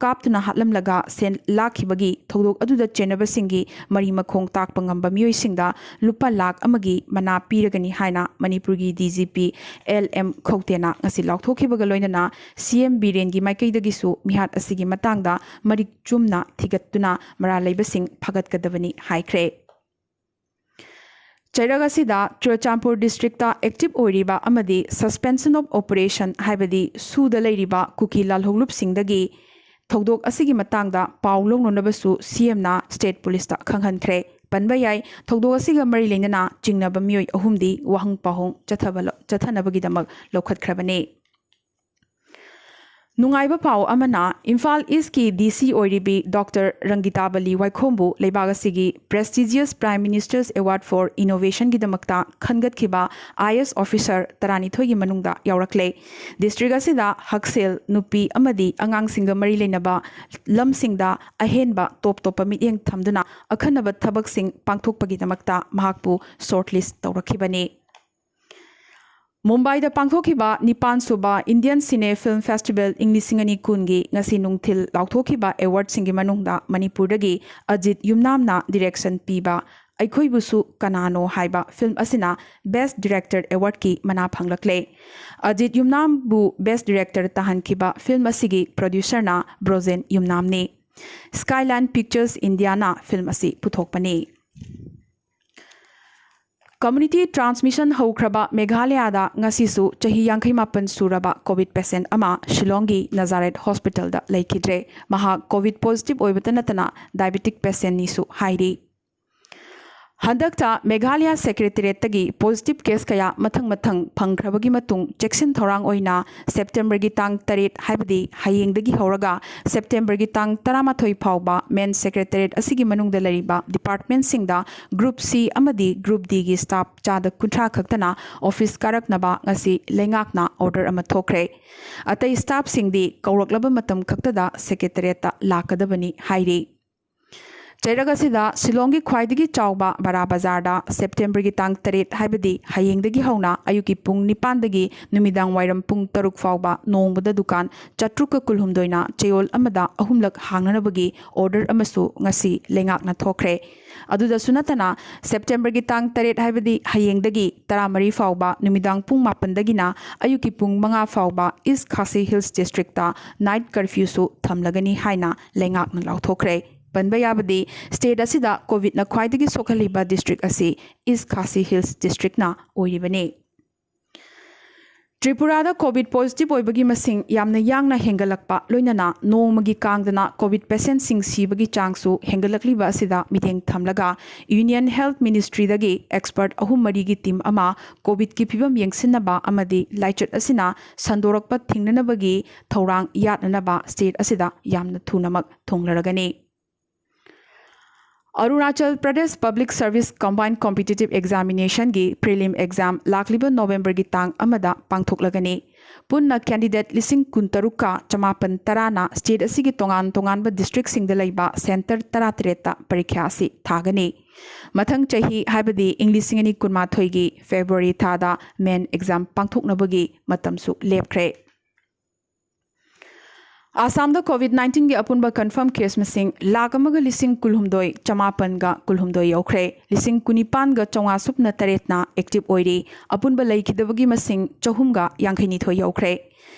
ꯀꯥꯞꯇꯨꯅ ꯍꯥꯠꯂꯝꯂꯒ ꯁꯦꯜ ꯂꯥꯛꯈꯤꯕꯒꯤ ꯊꯧꯗꯣꯛ ꯑꯗꯨꯗ ꯆꯦꯟꯅꯕꯁꯤꯡꯒꯤ ꯃꯔꯤ ꯃꯈꯣꯡ ꯇꯥꯛꯄ ꯉꯝꯕ ꯃꯤꯑꯣꯏꯁꯤꯡꯗ ꯂꯨꯄꯥ ꯂꯥꯈ ꯑꯃꯒꯤ ꯃꯅꯥ ꯄꯤꯔꯒꯅꯤ ꯍꯥꯏꯅ ꯃꯅꯤꯄꯨꯔꯒꯤ D G P L M ꯈꯧꯇꯦꯅ ꯉꯁꯤ ꯂꯥꯎꯊꯣꯛꯈꯤꯕꯒ ꯂꯣꯏꯅꯅ ꯁꯤ ꯑꯦꯝ ꯕꯤꯔꯦꯟꯒꯤ ꯃꯥꯏꯀꯩꯗꯒꯤꯁꯨ ꯃꯤꯍꯥꯠ ꯑꯁꯤꯒꯤ ꯃꯇꯥꯡꯗ ꯃꯔꯤꯛ ꯆꯨꯝꯅ ꯊꯤꯒꯠꯇꯨꯅ ꯃꯔꯥꯜ ꯂꯩꯕꯁꯤꯡ ꯐꯥꯒꯠꯀꯗꯕꯅꯤ ꯍꯥꯏꯈ꯭ꯔꯦ꯫ ꯆꯩꯔꯛ ꯑꯁꯤꯗ ꯆꯨꯔꯆꯥꯟꯄꯨꯔ ꯗꯤꯁꯇ꯭ꯔꯤꯛꯇ ꯑꯦꯛꯇꯤꯚ ꯑꯣꯏꯔꯤꯕ ꯑꯃꯗꯤ suspension of operation, ꯍꯥꯏꯕꯗꯤ ꯁꯨꯗ ꯂꯩꯔꯤꯕ ꯀꯨꯀꯤ ꯂꯥꯜꯍꯧꯂꯨꯞꯁꯤꯡꯗꯒꯤ ꯊꯧꯗꯣꯛ ꯑꯁꯤꯒꯤ ꯃꯇꯥꯡꯗ ꯄꯥꯎ ꯂꯧꯅꯅꯕꯁꯨ ꯁꯤ ꯑꯦꯝꯅ ꯁ꯭ꯇꯦꯠ ꯄꯨꯂꯤꯁꯇ ꯈꯪꯍꯟꯈ꯭ꯔꯦ꯫ ꯄꯟꯕ ꯌꯥꯏ, ꯊꯧꯗꯣꯛ ꯑꯁꯤꯒ ꯃꯔꯤ ꯂꯩꯅꯅ ꯆꯤꯡꯅꯕ ꯃꯤꯑꯣꯏ ꯑꯍꯨꯝꯗꯤ ꯋꯥꯍꯪ ꯄꯥꯎꯍꯪ ꯆꯠꯊꯕ ꯂ-, ꯆꯠꯊꯅꯕꯒꯤꯗꯃꯛ ꯂꯧꯈꯠꯈ꯭ꯔꯕꯅꯤ꯫ ꯅꯨꯡꯉꯥꯏꯕ ꯄꯥꯎ ꯑꯃꯅ, ꯏꯝꯐꯥꯜ ꯏꯁꯀꯤ ꯗꯤ ꯁꯤ ꯑꯣꯏꯔꯤꯕꯤ ꯗꯣꯛꯇꯔ ꯔꯪꯒꯤꯇꯥꯕꯂꯤ ꯋꯥꯏꯈꯣꯝꯕꯨ ꯂꯩꯕꯥꯛ ꯑꯁꯤꯒꯤ prestigious Prime Minister's Award for Innovationꯒꯤꯗꯃꯛꯇ ꯈꯟꯒꯠꯈꯤꯕ ꯑꯥꯏ ꯑꯦꯁ ꯑꯣꯐꯤꯁꯔ ꯇꯔꯥꯅꯤꯊꯣꯏꯒꯤ ꯃꯅꯨꯡꯗ ꯌꯥꯎꯔꯛꯂꯦ꯫ ꯗꯤꯁꯇ꯭ꯔꯤꯛ ꯑꯁꯤꯗ ꯍꯛꯁꯦꯜ, ꯅꯨꯄꯤ ꯑꯃꯗꯤ ꯑꯉꯥꯡꯁꯤꯡꯒ ꯃꯔꯤ ꯂꯩꯅꯕ ꯂꯝꯁꯤꯡꯗ ꯑꯍꯦꯟꯕ ꯇꯣꯞ ꯇꯣꯞꯄ ꯃꯤꯠꯌꯦꯡ ꯊꯝꯗꯨꯅ ꯑꯈꯟꯅꯕ ꯊꯕꯛꯁꯤꯡ ꯄꯥꯡꯊꯣꯛꯄꯒꯤꯗꯃꯛꯇ ꯃꯍꯥꯛꯄꯨ shortlist ꯇꯧꯔꯛꯈꯤꯕꯅꯤ꯫ ꯃꯨꯝꯕꯥꯏꯗ ꯄꯥꯡꯊꯣꯛꯈꯤꯕ ꯅꯤꯄꯥꯟ ꯁꯨꯕ Indian Cine Film Festival ꯏꯪ ꯂꯤꯁꯤꯡ ꯑꯅꯤ ꯀꯨꯟꯒꯤ ꯉꯁꯤ ꯅꯨꯡꯊꯤꯜ ꯂꯥꯎꯊꯣꯛꯈꯤꯕ ꯑꯦꯋꯥꯔꯗꯁꯤꯡꯒꯤ ꯃꯅꯨꯡꯗ ꯃꯅꯤꯄꯨꯔꯗꯒꯤ ꯑꯖꯤꯠ ꯌꯨꯝꯅꯥꯝꯅ ꯗꯤꯔꯦꯛꯁꯟ ꯄꯤꯕ ꯑꯩꯈꯣꯏꯕꯨꯁꯨ ꯀꯅꯥꯅꯣ ꯍꯥꯏꯕ ꯐꯤꯜꯝ ꯑꯁꯤꯅ Best Director Awardꯀꯤ ꯃꯅꯥ ꯐꯪꯂꯛꯂꯦ꯫ ꯑꯖꯤꯠ ꯌꯨꯝꯅꯥꯝꯕꯨ Best Director ꯇꯥꯍꯟꯈꯤꯕ ꯐꯤꯜꯝ ꯑꯁꯤꯒꯤ ꯄ꯭ꯔꯣꯗ꯭ꯌꯨꯁꯔꯅ ꯕ꯭ꯔꯣꯖꯦꯟ ꯌꯨꯝꯅꯥꯝꯅꯤ꯫ Skyline Pictures Indiaꯅ ꯐꯤꯜꯝ ꯑꯁꯤ ꯄꯨꯊꯣꯛꯄꯅꯤ꯫ Community transmission ꯍꯧꯈ꯭ꯔꯕ ꯃꯦꯘꯥꯂꯌꯥꯗ ꯉꯁꯤꯁꯨ ꯆꯍꯤ ꯌꯥꯡꯈꯩ ꯃꯥꯄꯟ ꯁꯨꯔꯕ ꯀꯣꯚꯤꯗ ꯄꯦꯁꯦꯟ ꯑꯃ ꯁꯤꯂꯣꯡꯒꯤ ꯅꯖꯥꯔꯦꯠ ꯍꯣꯁꯄꯤꯇꯥꯜꯗ ꯂꯩꯈꯤꯗ꯭ꯔꯦ꯫ ꯃꯍꯥꯛ ꯀꯣꯚꯤꯗ ꯄꯣꯖꯤꯇꯤꯚ ꯑꯣꯏꯕꯇ ꯅꯠꯇꯅ ꯗꯥꯏꯕꯦꯇꯤꯛ ꯄꯦꯁꯦꯟꯅꯤꯁꯨ ꯍꯥꯏꯔꯤ꯫ ꯍꯟꯗꯛꯇ ꯃꯦꯘꯥꯂꯌꯥ ꯁꯦꯀ꯭ꯔꯦꯇꯦꯔꯤꯌꯦꯠꯇꯒꯤ ꯄꯣꯖꯤꯇꯤꯚ ꯀꯦꯁ ꯀꯌꯥ ꯃꯊꯪ ꯃꯊꯪ ꯐꯪꯈ꯭ꯔꯕꯒꯤ ꯃꯇꯨꯡ ꯆꯦꯛꯁꯤꯟ ꯊꯧꯔꯥꯡ ꯑꯣꯏꯅ ꯁꯦꯞꯇꯦꯝꯕꯔꯒꯤ ꯇꯥꯡ ꯇꯔꯦꯠ, ꯍꯥꯏꯕꯗꯤ ꯍꯌꯦꯡꯗꯒꯤ ꯍꯧꯔꯒ ꯁꯦꯞꯇꯦꯝꯕꯔꯒꯤ ꯇꯥꯡ ꯇꯔꯥꯃꯥꯊꯣꯏ ꯐꯥꯎꯕ ꯃꯦꯟ ꯁꯦꯀ꯭ꯔꯦꯇꯦꯔꯤꯌꯦꯠ ꯑꯁꯤꯒꯤ ꯃꯅꯨꯡꯗ ꯂꯩꯔꯤꯕ ꯗꯤꯄꯥꯔꯠꯃꯦꯟꯁꯤꯡꯗ ꯒ꯭ꯔꯨꯞ ꯁꯤ ꯑꯃꯗꯤ ꯒ꯭ꯔꯨꯞ ꯗꯤꯒꯤ ꯁ꯭ꯇꯥꯐ ꯆꯥꯗ ꯀꯨꯟꯊ꯭ꯔꯥ ꯈꯛꯇꯅ ꯑꯣꯐꯤꯁ ꯀꯥꯔꯛꯅꯕ ꯉꯁꯤ ꯂꯩꯉꯥꯛꯅ ꯑꯣꯔꯗꯔ ꯑꯃ ꯊꯣꯛꯈ꯭ꯔꯦ꯫ ꯑꯇꯩ ꯁ꯭ꯇꯥꯐꯁꯤꯡꯗꯤ ꯀꯧꯔꯛꯂꯕ ꯃꯇꯝ ꯈꯛꯇꯗ ꯁꯦꯀ꯭ꯔꯦꯇꯦꯔꯤꯌꯦꯠꯇ ꯂꯥꯛꯀꯗꯕꯅꯤ ꯍꯥꯏꯔꯤ꯫ ꯆꯩꯔꯛ ꯑꯁꯤꯗ ꯁꯤꯂꯣꯡꯒꯤ ꯈ꯭ꯋꯥꯏꯗꯒꯤ ꯆꯥꯎꯕ ꯕꯔꯥ ꯕꯖꯥꯔꯗ ꯁꯦꯞꯇꯦꯝꯕꯔꯒꯤ ꯇꯥꯡ ꯇꯔꯦꯠ, ꯍꯥꯏꯕꯗꯤ ꯍꯌꯦꯡꯗꯒꯤ ꯍꯧꯅ ꯑꯌꯨꯛꯀꯤ ꯄꯨꯡ ꯅꯤꯄꯥꯟꯗꯒꯤ ꯅꯨꯃꯤꯗꯥꯡ ꯋꯥꯏꯔꯝ ꯄꯨꯡ ꯇꯔꯨꯛ ꯐꯥꯎꯕ ꯅꯣꯡꯃꯗ ꯗꯨꯀꯥꯟ ꯆꯥꯇ꯭ꯔꯨꯛꯀ ꯀꯨꯜꯍꯨꯝꯗꯣꯏꯅ ꯆꯌꯣꯜ ꯑꯃꯗ ꯑꯍꯨꯝꯂꯛ ꯍꯥꯡꯅꯅꯕꯒꯤ ꯑꯣꯔꯗꯔ ꯑꯃꯁꯨ ꯉꯁꯤ ꯂꯩꯉꯥꯛꯅ ꯊꯣꯛꯈ꯭ꯔꯦ꯫ ꯑꯗꯨꯗꯁꯨ ꯅꯠꯇꯅ ꯁꯦꯞꯇꯦꯝꯕꯔꯒꯤ ꯇꯥꯡ ꯇꯔꯦꯠ, ꯍꯥꯏꯕꯗꯤ ꯍꯌꯦꯡꯗꯒꯤ ꯇꯔꯥꯃꯔꯤ ꯐꯥꯎꯕ ꯅꯨꯃꯤꯗꯥꯡ ꯄꯨꯡ ꯃꯥꯄꯟꯗꯒꯤꯅ ꯑꯌꯨꯛꯀꯤ ꯄꯨꯡ ꯃꯉꯥ ꯐꯥꯎꯕ ꯏꯁ ꯈꯥꯁꯤ ꯍꯤꯜꯁ ꯗꯤꯁꯇ꯭ꯔꯤꯛꯇ ꯅꯥꯏꯠ ꯀꯔꯐ꯭ꯌꯨꯁꯨ ꯊꯝꯂꯒꯅꯤ ꯍꯥꯏꯅ ꯂꯩꯉꯥꯛꯅ ꯂꯥꯎꯊꯣꯛꯈ꯭ꯔꯦ꯫ ꯄꯟꯕ ꯌꯥꯕꯗꯤ, ꯁ꯭ꯇꯦꯠ ꯑꯁꯤꯗ ꯀꯣꯚꯤꯗꯅ ꯈ꯭ꯋꯥꯏꯗꯒꯤ ꯁꯣꯛꯍꯜꯂꯤꯕ ꯗꯤꯁꯇ꯭ꯔꯤꯛ ꯑꯁꯤ ꯏꯁ ꯈꯥꯁꯤ ꯍꯤꯜꯁ ꯗꯤꯁꯇ꯭ꯔꯤꯛꯅ ꯑꯣꯏꯔꯤꯕꯅꯤ꯫ ꯇ꯭ꯔꯤꯄꯨꯔꯥꯗ ꯀꯣꯚꯤꯗ ꯄꯣꯖꯤꯇꯤꯚ ꯑꯣꯏꯕꯒꯤ ꯃꯁꯤꯡ ꯌꯥꯝꯅ ꯌꯥꯡꯅ ꯍꯦꯟꯒꯠꯂꯛꯄ ꯂꯣꯏꯅꯅ ꯅꯣꯡꯃꯒꯤ ꯀꯥꯡꯗꯅ ꯀꯣꯚꯤꯗ ꯄꯦꯁꯦꯟꯠꯁꯤꯡ ꯁꯤꯕꯒꯤ ꯆꯥꯡꯁꯨ ꯍꯦꯟꯒꯠꯂꯛꯂꯤꯕ ꯑꯁꯤꯗ ꯃꯤꯠꯌꯦꯡ ꯊꯝꯂꯒ ꯌꯨꯅꯤꯌꯟ ꯍꯦꯜꯊ ꯃꯤꯅꯤꯁꯇ꯭ꯔꯤꯗꯒꯤ ꯑꯦꯛꯁꯄꯔꯠ ꯑꯍꯨꯝ ꯃꯔꯤꯒꯤ ꯇꯤꯝ ꯑꯃ ꯀꯣꯚꯤꯗꯀꯤ ꯐꯤꯕꯝ ꯌꯦꯡꯁꯤꯟꯅꯕ ꯑꯃꯗꯤ ꯂꯥꯏꯆꯠ ꯑꯁꯤꯅ ꯁꯟꯗꯣꯔꯛꯄ ꯊꯤꯡꯅꯅꯕꯒꯤ ꯊꯧꯔꯥꯡ ꯌꯥꯠꯅꯅꯕ ꯁ꯭ꯇꯦꯠ ꯑꯁꯤꯗ ꯌꯥꯝꯅ ꯊꯨꯅꯃꯛ ꯊꯣꯡꯂꯔꯒꯅꯤ꯫ Arunachal Pradesh public service combined competitive ꯑꯦꯛꯖꯥꯃꯤꯅꯦꯁꯟꯒꯤ ꯄ꯭ꯔꯤꯂꯤꯝ ꯑꯦꯛꯖꯥꯝ ꯂꯥꯛꯂꯤꯕ ꯅꯣꯕꯦꯝꯕꯔꯒꯤ ꯇꯥꯡ ꯑꯃꯗ ꯄꯥꯡꯊꯣꯛꯂꯒꯅꯤ꯫ ꯄꯨꯟꯅ ꯀꯦꯟꯗꯤꯗꯦꯠ ꯂꯤꯁꯤꯡ ꯀꯨꯟꯇꯔꯨꯛꯀ ꯆꯃꯥꯄꯟ ꯇꯔꯥꯅ ꯁ꯭ꯇꯦꯠ ꯑꯁꯤꯒꯤ ꯇꯣꯉꯥꯟ ꯇꯣꯉꯥꯟꯕ ꯗꯤꯁꯇ꯭ꯔꯤꯛꯁꯤꯡꯗ ꯂꯩꯕ ꯁꯦꯟꯇꯔ ꯇꯔꯥꯇꯔꯦꯠꯇ ꯄꯔꯤꯈ꯭ꯌꯥ ꯑꯁꯤ ꯊꯥꯒꯅꯤ꯫ ꯃꯊꯪ ꯆꯍꯤ, ꯍꯥꯏꯕꯗꯤ ꯏꯪ ꯂꯤꯁꯤꯡ ꯑꯅꯤ ꯀꯨꯟꯃꯥꯊꯣꯏꯒꯤ ꯐꯦꯕ꯭ꯔꯨꯋꯥꯔꯤ ꯊꯥꯗ ꯃꯦꯟ ꯑꯦꯛꯖꯥꯝ ꯄꯥꯡꯊꯣꯛꯅꯕꯒꯤ ꯃꯇꯝꯁꯨ ꯂꯦꯞꯈ꯭ꯔꯦ꯫ ꯑꯁꯥꯝꯗ ꯀꯣꯚꯤꯗ ꯅꯥꯏꯟꯇꯤꯟꯒꯤ ꯑꯄꯨꯟꯕ ꯀꯟꯐꯥꯔꯝ ꯀꯦꯁ ꯃꯁꯤꯡ ꯂꯥꯈ ꯑꯃꯒ ꯂꯤꯁꯤꯡ ꯀꯨꯟꯍꯨꯝꯗꯣꯏ ꯆꯃꯥꯄꯟꯒ ꯀꯨꯟꯍꯨꯝꯗꯣꯏ ꯌꯧꯈ꯭ꯔꯦ꯫ ꯂꯤꯁꯤꯡ ꯀꯨꯟꯅꯤꯄꯥꯟꯒ ꯆꯥꯝꯃꯉꯥ ꯁꯨꯞꯅ ꯇꯔꯦꯠꯅ ꯑꯦꯛꯇꯤꯚ ꯑꯣꯏꯔꯤ꯫ ꯑꯄꯨꯟꯕ ꯂꯩꯈꯤꯗꯕꯒꯤ ꯃꯁꯤꯡ ꯆꯍꯨꯝꯒ ꯌꯥꯡꯈꯩꯅꯤꯊꯣꯏ ꯌꯧꯈ꯭ꯔꯦ꯫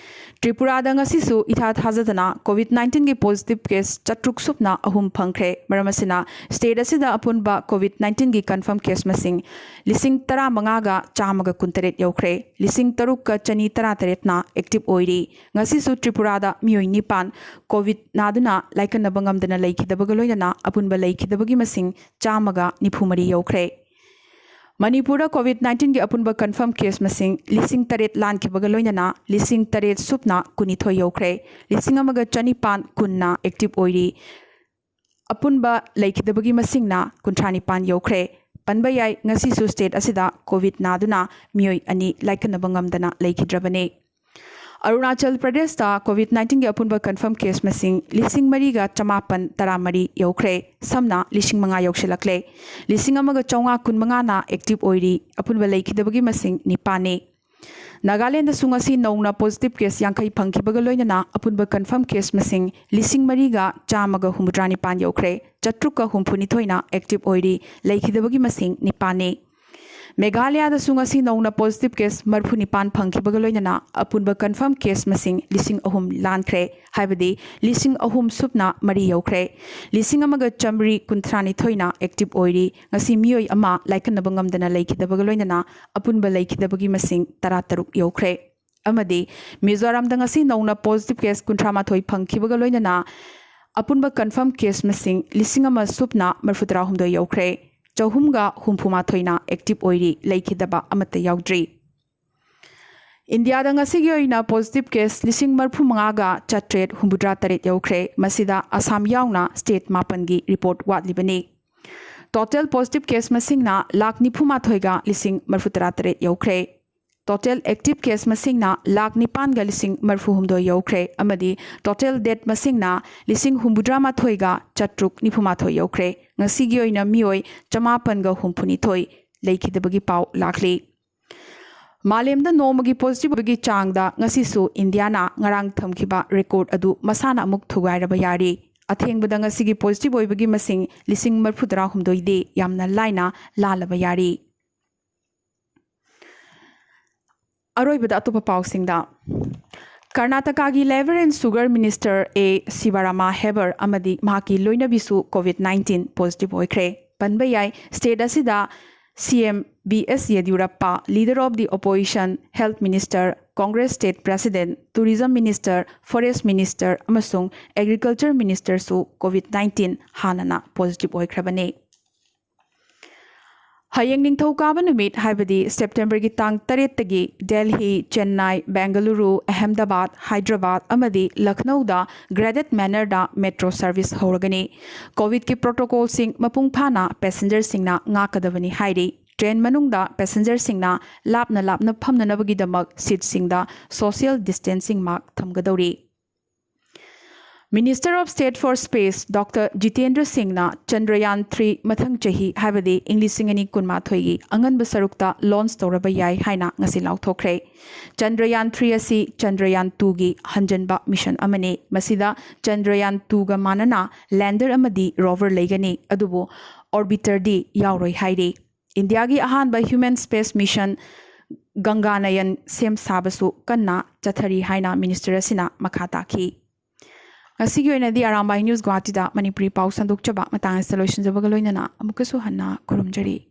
ꯇ꯭ꯔꯤꯄꯨꯔꯥꯗ ꯉꯁꯤꯁꯨ ꯏꯊꯥ ꯊꯥꯖꯗꯅ ꯀꯣꯚꯤꯗ ꯅꯥꯏꯟꯇꯤꯟꯒꯤ ꯄꯣꯖꯤꯇꯤꯚ ꯀꯦꯁ ꯆꯥꯇ꯭ꯔꯨꯛ ꯁꯨꯞꯅ ꯑꯍꯨꯝ ꯐꯪꯈ꯭ꯔꯦ꯫ ꯃꯔꯝ ꯑꯁꯤꯅ, ꯁ꯭ꯇꯦꯠ ꯑꯁꯤꯗ ꯑꯄꯨꯟꯕ ꯀꯣꯚꯤꯗ ꯅꯥꯏꯟꯇꯤꯟꯒꯤ ꯀꯟꯐꯥꯔꯝ ꯀꯦꯁ ꯃꯁꯤꯡ ꯂꯤꯁꯤꯡ ꯇꯔꯥꯃꯉꯥꯒ ꯆꯥꯝꯃꯒ ꯀꯨꯟꯇꯔꯦꯠ ꯌꯧꯈ꯭ꯔꯦ꯫ ꯂꯤꯁꯤꯡ ꯇꯔꯨꯛꯀ ꯆꯅꯤ ꯇꯔꯥꯇꯔꯦꯠꯅ ꯑꯦꯛꯇꯤꯚ ꯑꯣꯏꯔꯤ꯫ ꯉꯁꯤꯁꯨ ꯇ꯭ꯔꯤꯄꯨꯔꯥꯗ ꯃꯤꯑꯣꯏ ꯅꯤꯄꯥꯟ ꯀꯣꯚꯤꯗ ꯅꯥꯗꯨꯅ ꯂꯥꯏꯀꯠꯅꯕ ꯉꯝꯗꯅ ꯂꯩꯈꯤꯗꯕꯒ ꯂꯣꯏꯅꯅ ꯑꯄꯨꯟꯕ ꯂꯩꯈꯤꯗꯕꯒꯤ ꯃꯁꯤꯡ ꯆꯥꯝꯃꯒ ꯅꯤꯐꯨ ꯃꯔꯤ ꯌꯧꯈ꯭ꯔꯦ꯫ ꯃꯅꯤꯄꯨꯔꯗ ꯀꯣꯚꯤꯗ ꯅꯥꯏꯟꯇꯤꯟꯒꯤ ꯑꯄꯨꯟꯕ ꯀꯟꯐꯥꯔꯝ ꯀꯦꯁ ꯃꯁꯤꯡ ꯂꯤꯁꯤꯡ ꯇꯔꯦꯠ ꯂꯥꯟꯈꯤꯕꯒ ꯂꯣꯏꯅꯅ ꯂꯤꯁꯤꯡ ꯇꯔꯦꯠ ꯁꯨꯞꯅ ꯀꯨꯟꯅꯤꯊꯣꯏ ꯌꯧꯈ꯭ꯔꯦ꯫ ꯂꯤꯁꯤꯡ ꯑꯃꯒ ꯆꯅꯤꯄꯥꯟ ꯀꯨꯟꯅ ꯑꯦꯛꯇꯤꯚ ꯑꯣꯏꯔꯤ꯫ ꯑꯄꯨꯟꯕ ꯂꯩꯈꯤꯗꯕꯒꯤ ꯃꯁꯤꯡꯅ ꯀꯨꯟꯊ꯭ꯔꯥ ꯅꯤꯄꯥꯟ ꯌꯧꯈ꯭ꯔꯦ꯫ ꯄꯟꯕ ꯌꯥꯏ, ꯉꯁꯤꯁꯨ ꯁ꯭ꯇꯦꯠ ꯑꯁꯤꯗ ꯀꯣꯚꯤꯗ ꯅꯥꯗꯨꯅ ꯃꯤꯑꯣꯏ ꯑꯅꯤ ꯂꯥꯏꯀꯠꯅꯕ ꯉꯝꯗꯅ ꯂꯩꯈꯤꯗ꯭ꯔꯕꯅꯤ꯫ ꯑꯔꯨꯅꯥꯆꯜ ꯄ꯭ꯔꯗꯦꯁꯇ ꯀꯣꯚꯤꯗ ꯅꯥꯏꯟꯇꯤꯟꯒꯤ ꯑꯄꯨꯟꯕ ꯀꯟꯐꯥꯔꯝ ꯀꯦꯁ ꯃꯁꯤꯡ ꯂꯤꯁꯤꯡ ꯃꯔꯤꯒ ꯆꯃꯥꯄꯟ ꯇꯔꯥꯃꯔꯤ ꯌꯧꯈ꯭ꯔꯦ꯫ ꯁꯝꯅ ꯂꯤꯁꯤꯡ ꯃꯉꯥ ꯌꯧꯁꯤꯜꯂꯛꯂꯦ꯫ ꯂꯤꯁꯤꯡ ꯑꯃꯒ ꯆꯥꯝꯃꯉꯥ ꯀꯨꯟꯃꯉꯥꯅ ꯑꯦꯛꯇꯤꯚ ꯑꯣꯏꯔꯤ꯫ ꯑꯄꯨꯟꯕ ꯂꯩꯈꯤꯗꯕꯒꯤ ꯃꯁꯤꯡ ꯅꯤꯄꯥꯟꯅꯤ꯫ ꯅꯥꯒꯥꯂꯦꯟꯗꯁꯨ ꯉꯁꯤ ꯅꯧꯅ ꯄꯣꯖꯤꯇꯤꯚ ꯀꯦꯁ ꯌꯥꯡꯈꯩ ꯐꯪꯈꯤꯕꯒ ꯂꯣꯏꯅꯅ ꯑꯄꯨꯟꯕ ꯀꯟꯐꯥꯔꯝ ꯀꯦꯁ ꯃꯁꯤꯡ ꯂꯤꯁꯤꯡ ꯃꯔꯤꯒ ꯆꯥꯝꯃꯒ ꯍꯨꯝꯐꯨꯇꯔꯥ ꯅꯤꯄꯥꯟ ꯌꯧꯈ꯭ꯔꯦ꯫ ꯆꯥꯇ꯭ꯔꯨꯛꯀ ꯍꯨꯝꯐꯨꯅꯤꯊꯣꯏꯅ ꯑꯦꯛꯇꯤꯚ ꯑꯣꯏꯔꯤ꯫ ꯂꯩꯈꯤꯗꯕꯒꯤ ꯃꯁꯤꯡ ꯅꯤꯄꯥꯟꯅꯤ꯫ ꯃꯦꯘꯥꯂꯌꯥꯗꯁꯨ ꯉꯁꯤ ꯅꯧꯅ ꯄꯣꯖꯤꯇꯤꯚ ꯀꯦꯁ ꯃꯔꯤꯐꯨ ꯅꯤꯄꯥꯟ ꯐꯪꯈꯤꯕꯒ ꯂꯣꯏꯅꯅ ꯑꯄꯨꯟꯕ ꯀꯟꯐꯥꯔꯝ ꯀꯦꯁ ꯃꯁꯤꯡ ꯂꯤꯁꯤꯡ ꯑꯍꯨꯝ ꯂꯥꯟꯈ꯭ꯔꯦ꯫ ꯍꯥꯏꯕꯗꯤ ꯂꯤꯁꯤꯡ ꯑꯍꯨꯝ ꯁꯨꯞꯅ ꯃꯔꯤ ꯌꯧꯈ꯭ꯔꯦ꯫ ꯂꯤꯁꯤꯡ ꯑꯃꯒ ꯆꯥꯃꯔꯤ ꯀꯨꯟꯊ꯭ꯔꯥꯅꯤꯊꯣꯏꯅ ꯑꯦꯛꯇꯤꯚ ꯑꯣꯏꯔꯤ꯫ ꯉꯁꯤ ꯃꯤꯑꯣꯏ ꯑꯃ ꯂꯥꯏꯀꯠꯅꯕ ꯉꯝꯗꯅ ꯂꯩꯈꯤꯗꯕꯒ ꯂꯣꯏꯅꯅ ꯑꯄꯨꯟꯕ ꯂꯩꯈꯤꯗꯕꯒꯤ ꯃꯁꯤꯡ ꯇꯔꯥꯇꯔꯨꯛ ꯌꯧꯈ꯭ꯔꯦ꯫ ꯑꯃꯗꯤ ꯃꯤꯖꯣꯔꯥꯝꯗ ꯉꯁꯤ ꯅꯧꯅ ꯄꯣꯖꯤꯇꯤꯚ ꯀꯦꯁ ꯀꯨꯟꯊ꯭ꯔꯥ ꯃꯥꯊꯣꯏ ꯐꯪꯈꯤꯕꯒ ꯂꯣꯏꯅꯅ ꯑꯄꯨꯟꯕ ꯀꯟꯐꯥꯔꯝ ꯀꯦꯁ ꯃꯁꯤꯡ ꯂꯤꯁꯤꯡ ꯑꯃ ꯁꯨꯞꯅ ꯃꯔꯤꯐꯨ ꯇꯔꯥꯍꯨꯝꯗꯣꯏ ꯌꯧꯈ꯭ꯔꯦ꯫ ꯆꯍꯨꯝꯒ ꯍꯨꯝꯐꯨ ꯃꯥꯊꯣꯏꯅ ꯑꯦꯛꯇꯤꯚ ꯑꯣꯏꯔꯤ, ꯂꯩꯈꯤꯗꯕ ꯑꯃꯠꯇ ꯌꯥꯎꯗ꯭ꯔꯤ꯫ ꯏꯟꯗꯤꯌꯥꯗ ꯉꯁꯤꯒꯤ ꯑꯣꯏꯅ ꯄꯣꯖꯤꯇꯤꯚ ꯀꯦꯁ ꯂꯤꯁꯤꯡ ꯃꯔꯤꯐꯨ ꯃꯉꯥꯒ ꯆꯥꯇ꯭ꯔꯦꯠ ꯍꯨꯝꯐꯨꯇꯔꯥ ꯇꯔꯦꯠ ꯌꯧꯈ꯭ꯔꯦ꯫ ꯃꯁꯤꯗ ꯑꯁꯥꯝ ꯌꯥꯎꯅ ꯁ꯭ꯇꯦꯠ ꯃꯥꯄꯟꯒꯤ ꯔꯤꯄꯣꯔꯠ ꯋꯥꯠꯂꯤꯕꯅꯤ꯫ ꯇꯣꯇꯦꯜ ꯄꯣꯖꯤꯇꯤꯚ ꯀꯦꯁ ꯃꯁꯤꯡꯅ ꯂꯥꯈ ꯅꯤꯐꯨ ꯃꯥꯊꯣꯏꯒ ꯂꯤꯁꯤꯡ ꯃꯔꯤꯐꯨ ꯇꯔꯥ ꯇꯔꯦꯠ ꯌꯧꯈ꯭ꯔꯦ꯫ total active case ꯃꯁꯤꯡꯅ ꯂꯥꯈ ꯅꯤꯄꯥꯟꯒ ꯂꯤꯁꯤꯡ ꯃꯔꯤꯐꯨ ꯍꯨꯝꯗꯣꯏ ꯌꯧꯈ꯭ꯔꯦ ꯑꯃꯗꯤ total death ꯃꯁꯤꯡꯅ ꯂꯤꯁꯤꯡ ꯍꯨꯝꯐꯨꯇꯔꯥ ꯃꯥꯊꯣꯏꯒ ꯆꯥꯇ꯭ꯔꯨꯛ ꯅꯤꯐꯨ ꯃꯥꯊꯣꯏ ꯌꯧꯈ꯭ꯔꯦ꯫ ꯉꯁꯤꯒꯤ ꯑꯣꯏꯅ ꯃꯤꯑꯣꯏ ꯆꯃꯥꯄꯟꯒ ꯍꯨꯝꯐꯨꯅꯤꯊꯣꯏ ꯂꯩꯈꯤꯗꯕꯒꯤ ꯄꯥꯎ ꯂꯥꯛꯂꯤ꯫ ꯃꯥꯂꯦꯝꯗ ꯅꯣꯡꯃꯒꯤ positive ꯑꯣꯏꯕꯒꯤ ꯆꯥꯡꯗ ꯉꯁꯤꯁꯨ ꯏꯟꯗꯤꯌꯥꯅ ꯉꯔꯥꯡ ꯊꯝꯈꯤꯕ record ꯑꯗꯨ ꯃꯁꯥꯅ ꯑꯃꯨꯛ ꯊꯨꯒꯥꯏꯔꯕ ꯌꯥꯔꯤ꯫ ꯑꯊꯦꯡꯕꯗ ꯉꯁꯤꯒꯤ positive ꯑꯣꯏꯕꯒꯤ ꯃꯁꯤꯡ ꯂꯤꯁꯤꯡ ꯃꯔꯤꯐꯨꯇꯔꯥ ꯍꯨꯝꯗꯣꯏꯗꯤ ꯌꯥꯝꯅ ꯂꯥꯏꯅ ꯂꯥꯜꯂꯕ ꯌꯥꯔꯤ꯫ ꯑꯔꯣꯏꯕꯗ ꯑꯇꯣꯞꯄ ꯄꯥꯎꯁꯤꯡꯗ, ꯀꯔꯅꯥꯇꯀꯥꯒꯤ Labour and Sugar Minister ꯑꯦ ꯁꯤꯕꯥꯔꯥꯃꯥ ꯍꯦꯕꯔ ꯑꯃꯗꯤ ꯃꯍꯥꯛꯀꯤ ꯂꯣꯏꯅꯕꯤꯁꯨ COVID nineteen positive ꯑꯣꯏꯈ꯭ꯔꯦ꯫ ꯄꯟꯕ ꯌꯥꯏ, state ꯑꯁꯤꯗ CM B S Yediyurappa, Leader of the Opposition, Health Minister, Congress State President, Tourism Minister, Forest Minister ꯑꯃꯁꯨꯡ Agriculture Ministerꯁꯨ COVID nineteen ꯍꯥꯟꯅꯅ positive ꯑꯣꯏꯈ꯭ꯔꯕꯅꯤ꯫ ꯍꯌꯦꯡ ꯅꯤꯡꯊꯧꯀꯥꯕ ꯅꯨꯃꯤꯠ, ꯍꯥꯏꯕꯗꯤ Septemberꯒꯤ ꯇꯥꯡ ꯇꯔꯦꯠꯇꯒꯤ ꯗꯦꯜꯍꯤ, ꯆꯦꯟꯅꯥꯏ, ꯕꯦꯡꯒꯂꯨꯔꯨ, ꯑꯍꯃꯦꯗꯕꯥꯗ, ꯍꯥꯏꯗ꯭ꯔꯕꯥꯗ ꯑꯃꯗꯤ ꯂꯈꯅꯧꯗ graded mannerꯗ metro service ꯍꯧꯔꯒꯅꯤ꯫ COVIDꯀꯤ protocolꯁꯤꯡ ꯃꯄꯨꯡ ꯐꯥꯅ passengerꯁꯤꯡꯅ ꯉꯥꯛꯀꯗꯕꯅꯤ ꯍꯥꯏꯔꯤ꯫ Train ꯃꯅꯨꯡꯗ passengerꯁꯤꯡꯅ ꯂꯥꯞꯅ ꯂꯥꯞꯅ ꯐꯝꯅꯅꯕꯒꯤꯗꯃꯛ seatꯁꯤꯡꯗ social distancing mark ꯊꯝꯒꯗꯧꯔꯤ꯫ Minister of State for Space Doctor Jitendra Singhꯅ Chandrayaan three ꯃꯊꯪ ꯆꯍꯤ, ꯍꯥꯏꯕꯗꯤ ꯏꯪ ꯂꯤꯁꯤꯡ ꯑꯅꯤ ꯀꯨꯟꯃꯥꯊꯣꯏꯒꯤ ꯑꯉꯟꯕ ꯁꯔꯨꯛꯇ launch ꯇꯧꯔꯕ ꯌꯥꯏ ꯍꯥꯏꯅ ꯉꯁꯤ ꯂꯥꯎꯊꯣꯛꯈ꯭ꯔꯦ꯫ Chandrayaan three ꯑꯁꯤ Chandrayaan twoꯒꯤ ꯍꯟꯖꯟꯕ mission ꯑꯃꯅꯤ꯫ ꯃꯁꯤꯗ Chandrayaan twoꯒ ꯃꯥꯟꯅꯅ lander ꯑꯃꯗꯤ rover ꯂꯩꯒꯅꯤ, ꯑꯗꯨꯕꯨ orbiterꯗꯤ ꯌꯥꯎꯔꯣꯏ ꯍꯥꯏꯔꯤ꯫ ꯏꯟꯗꯤꯌꯥꯒꯤ ꯑꯍꯥꯟꯕ human space mission ꯒꯪꯒꯥꯅꯌꯟ ꯁꯦꯝ ꯁꯥꯕꯁꯨ ꯀꯟꯅ ꯆꯠꯊꯔꯤ ꯍꯥꯏꯅ minister ꯑꯁꯤꯅ ꯃꯈꯥ ꯇꯥꯈꯤ꯫ ꯉꯁꯤꯒꯤ ꯑꯣꯏꯅꯗꯤ ꯑꯔꯥꯝꯕꯥꯏ News ꯒꯨꯋꯥꯍꯥꯇꯤꯗ ꯃꯅꯤꯄꯨꯔꯤ ꯄꯥꯎ ꯁꯟꯗꯣꯛꯆꯕ ꯃꯇꯥꯡ ꯑꯁꯤꯗ ꯂꯣꯏꯁꯤꯟꯖꯕꯒ ꯂꯣꯏꯅꯅ ꯑꯃꯨꯛꯀꯁꯨ ꯍꯟꯅ ꯈꯨꯔꯨꯝꯖꯔꯤ꯫